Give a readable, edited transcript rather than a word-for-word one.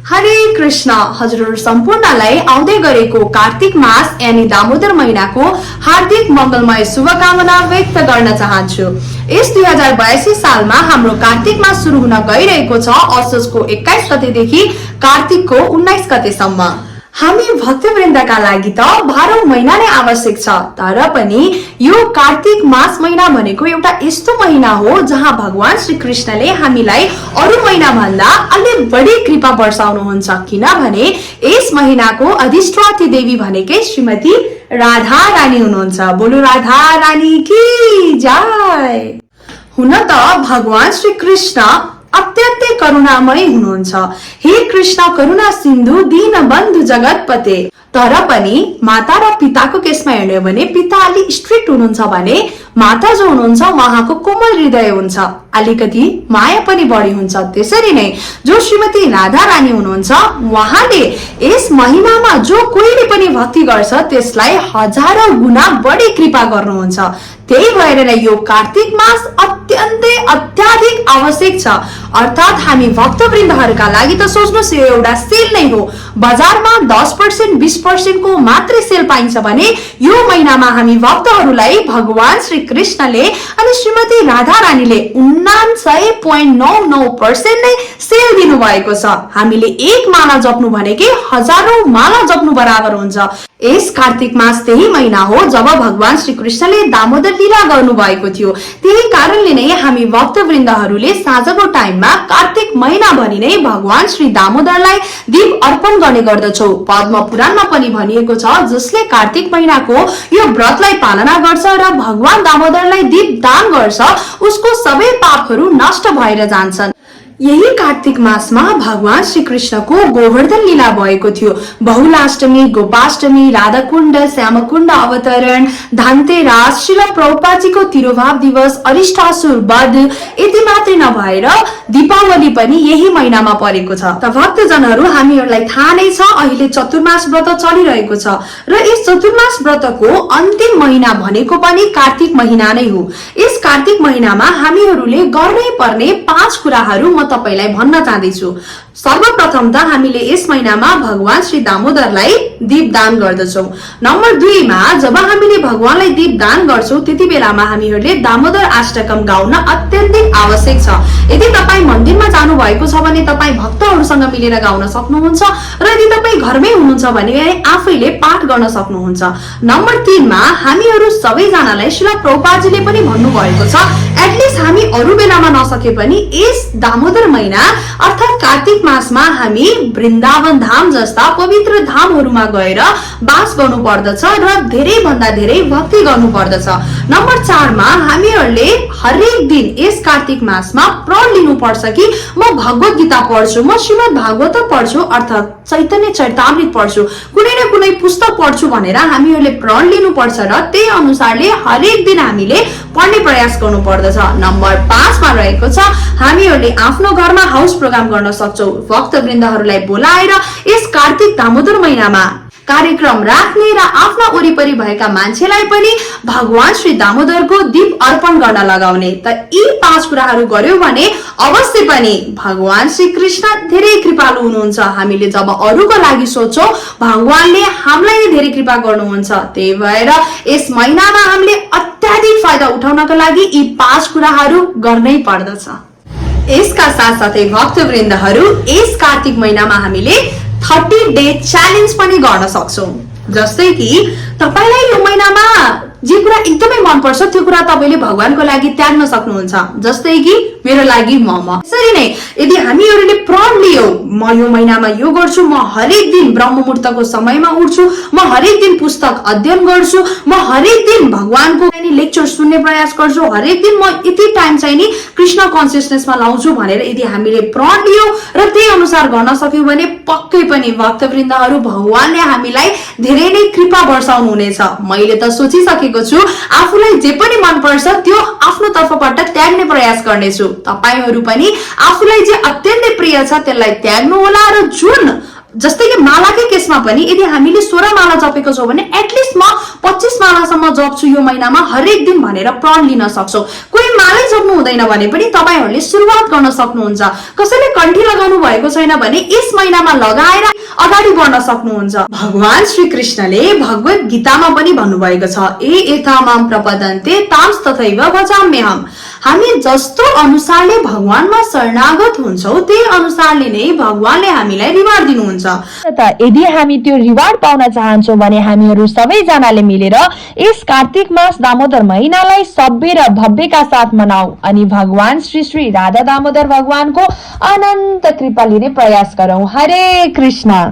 हरे कृष्ण। हजुरहरु सम्पूर्णलाई आउँदै गरेको कार्तिक मास यानी दामोदर महिनाको हार्दिक मंगलमय शुभकामना व्यक्त गर्न चाहन्छु। यस 2082 सालमा हाम्रो कार्तिक मास सुरु हुन गइरहेको छ असोजको 21 गतेदेखि कार्तिकको 19 गतेसम्म। हामी भक्तवृन्दका लागि त 12 महिना नै आवश्यक छ, तर पनि यो कार्तिक मास महिना भनेको एउटा यस्तो महिना हो जहाँ भगवान श्री कृष्णले हामीलाई अरु महिना भन्दा अलि बढी कृपा वर्षाउनुहुन्छ, किनभने यस महिनाको अधिष्ठात्री देवी भनेकै श्रीमती राधा रानी हुनुहुन्छ। बोलो राधा रानी की जय। हुन त भगवान श्री कृष्ण अत्यन्तै करुणामय हुनुहुन्छ। हे कृष्ण करुणा सिन्धु दीन बन्धु जगतपते। तर पनि माता र पिताको केसमा हेर्ने हो भने पिता अलि स्ट्रिक्ट हुनुहुन्छ भने माता जो हुनुहुन्छ उहाँको कोमल हृदय हुन्छ, अलिकति माया पनि बढी हुन्छ। त्यसरी नै जो श्रीमती राधा रानी हुनुहुन्छ उहाँले यस महिनामा जो कोहीले पनि भक्ति गर्छ त्यसलाई हजारौं गुना बढी कृपा गर्नुहुन्छ। त्यही भएर नै यो कार्तिक मास अत्यन्तै अत्याधिक आवश्यक छ। अर्थात हामी भक्तवृन्दहरूका लागि त सोच्नुस् यो एउटा सेल नै हो। बजारमा 10% 20% को मात्रै सेल पाइन्छ भने यो महिनामा हामी भक्तहरूलाई भगवान श्री कृष्णले अनि श्रीमती राधा रानीले 99.99% नै सेल दिनु भएको छ। हामीले एक माला जप्नु भनेकै हजारौं माला जप्नु बराबर हुन्छ। यस कार्तिक मास त्यही महिना हो जब भगवान श्री कृष्णले दामोदर लीला गर्नु भएको थियो। त्यही कारणले नै हामी भक्तवृन्दहरूले साँझको टाइममा कार्तिक महिना भनी नै भगवान श्री दामोदरलाई दीप अर्पण गर्ने गर्दछौं। पद्म पुराणमा पनि भनिएको छ जसले कार्तिक महिनाको यो व्रतलाई पालना गर्छ र भगवान दामोदरलाई दीप दान गर्छ उसको सबै पापहरू नष्ट भएर जान्छन्। यही कार्तिक मासमा भगवान श्री कृष्णको गोवर्धन लीला भएको थियो। बहुलाष्टमी, गोपाष्टमी, राधाकुण्ड, श्यामकुण्ड अवतरण, धनतेरस, श्रील प्रभुपादजीको तिरोभाव दिवस, अरिष्टासुर वध, यति मात्रै नभएर दीपावली पनि यही महिनामा परेको छ। त भक्तजनहरू हामीहरूलाई थाहा नै छ अहिले चतुर्मास व्रत चलिरहेको छ र यस चतुर्मास व्रतको अन्तिम महिना भनेको पनि कार्तिक महिना नै हो। यस कार्तिक महिनामा हामीहरूले गर्नै पर्ने 5 कुराहरू म तपाईलाई भन्न चाहन्छु। सर्वप्रथम त हामीले यस महिनामा भगवान श्री दामोदरलाई दीप दान गर्दछौं। नम्बर 2 मा जब हामीले भगवानलाई दीप दान गर्छौं त्यति बेलामा हामीहरूले दामोदर अष्टकम गाउन अत्यन्तै आवश्यक छ। यदि तपाई मन्दिरमा जानु भएको छ भने तपाई भक्तहरूसँग मिलेर गाउन सक्नुहुन्छ र यदि तपाई घरमै हुनुहुन्छ भने आफैले पाठ गर्न सक्नुहुन्छ। नम्बर 3 मा हामीहरू सबैजनालाई श्रील प्रभुपादजीले पनि भन्नु भएको छ एटलिस्ट हामी अरु बेलामा नसके पनि यस दामोदर महिना अर्थात कार्तिक मासमा हामी वृन्दावन धाम जस्ता पवित्र धामहरूमा गएर वास गर्नु पर्दछ र धेरै भन्दा धेरै भक्ति गर्नु पर्दछ। नम्बर 4 मा हामीहरूले हरेक दिन यस कार्तिक मासमा प्रण लिनु पर्छ कि म भगवत गीता पढ्छु, म श्रीमद् भागवत पढ्छु अर्थात चैतन्य चरितामृत पढ्छु, कुनै न कुनै पुस्तक पढ्छु भनेर हामीहरूले प्रण लिनु पर्छ र त्यही अनुसारले हरेक दिन हामीले पढ्ने प्रयास गर्नु पर्दछ। नम्बर 5 मा रहेको छ हामीहरूले आफ्नो घरमा हाउस प्रोग्राम गर्न सक्छौं। भक्तवृन्दहरूलाई बोलाएर यस कार्तिक दामोदर महिनामा कार्यक्रम राख्ने र आफ्ना वरिपरि भएका मान्छेलाई पनि भगवान श्री दामोदरको दीप अर्पण गर्न लगाउने। त यी 5 कुराहरू गर्यौं भने अवश्य पनि भगवान श्री कृष्ण धेरै कृपालु हुनुहुन्छ। हामीले जब अरूको लागि सोच्छौं भगवानले हामीलाई धेरै कृपा गर्नुहुन्छ। त्यही भएर यस महिनामा हामीले अत्याधिक फाइदा उठाउनका लागि यी 5 कुराहरू गर्नै पर्दछ। यसका साथसाथै भक्तवृन्दहरू यस कार्तिक महिनामा हामीले 30 डे च्यालेन्ज पनि गर्न सक्छौं। जस्तै कि तपाईलाई यो महिनामा जे कुरा एकदमै मन पर्छ त्यो कुरा तपाईले भगवानको लागि त्याग्न सक्नुहुन्छ। जस्तै कि मेरो लागि मोमो। यसरी नै यदि हामीहरूले प्रण लियौ म यो महिनामा यो गर्छु, म हरेक दिन ब्रह्म मुहूर्तको समयमा उठ्छु, म हरेक दिन पुस्तक अध्ययन गर्छु, म हरेक दिन भगवानको लेक्चर सुन्ने प्रयास गर्छु, हरेक दिन म यति टाइम चाहिँ नि कृष्ण कन्सियसनेसमा लाउँछु भनेर यदि हामीले प्रण लियौ र त्यही अनुसार गर्न सक्यौ भने पक्कै पनि भक्तवृन्दहरू भगवानले हामीलाई धेरै नै कृपा वर्षाउनु हुनेछ। मैले त सोचिसकेको छु आफूलाई जे पनि मन पर्छ त्यो आफ्नो तर्फबाट त्याग्ने प्रयास गर्नेछु। तपाईहरू पनि आफूलाई जे अत्यन्तै प्रिय छ त्यसलाई त्याग्नु होला र जुन जस्तै कि मालाकै केसमा पनि यदि हामीले 16 माला जपेको छौँ भने एटलिस्ट म 25 मालासम्म जप्छु यो महिनामा हरेक दिन भनेर प्रण लिन सक्छौ। कोही मालै जप्नु हुँदैन भने पनि तपाईहरूले सुरुवात गर्न सक्नुहुन्छ। कसैले कण्ठी लगाउनु भएको छैन भने यस महिनामा लगाएर अगाडि बढ्न सक्नुहुन्छ। भगवान श्री कृष्णले भगवत गीतामा पनि भन्नुभएको छ, ए यथामाम प्रपदन्ते तांस तथैव भजाम्यहम्। हामी जस्तो अनुसारले भगवानमा शरणागत हुन्छौँ त्यही अनुसारले नै भगवानले हामीलाई रिवार्ड दिनुहुन्छ। यदि हामी त्यो रिवार्ड पाउन चाहन्छौँ भने हामीहरू सबैजनाले मिलेर यस कार्तिक मास दामोदर महिनालाई सभ्य र भव्यका साथ मनाऊ अनि भगवान श्री श्री राधा दामोदर भगवानको अनन्त कृपा लिने प्रयास गरौँ। हरे कृष्ण।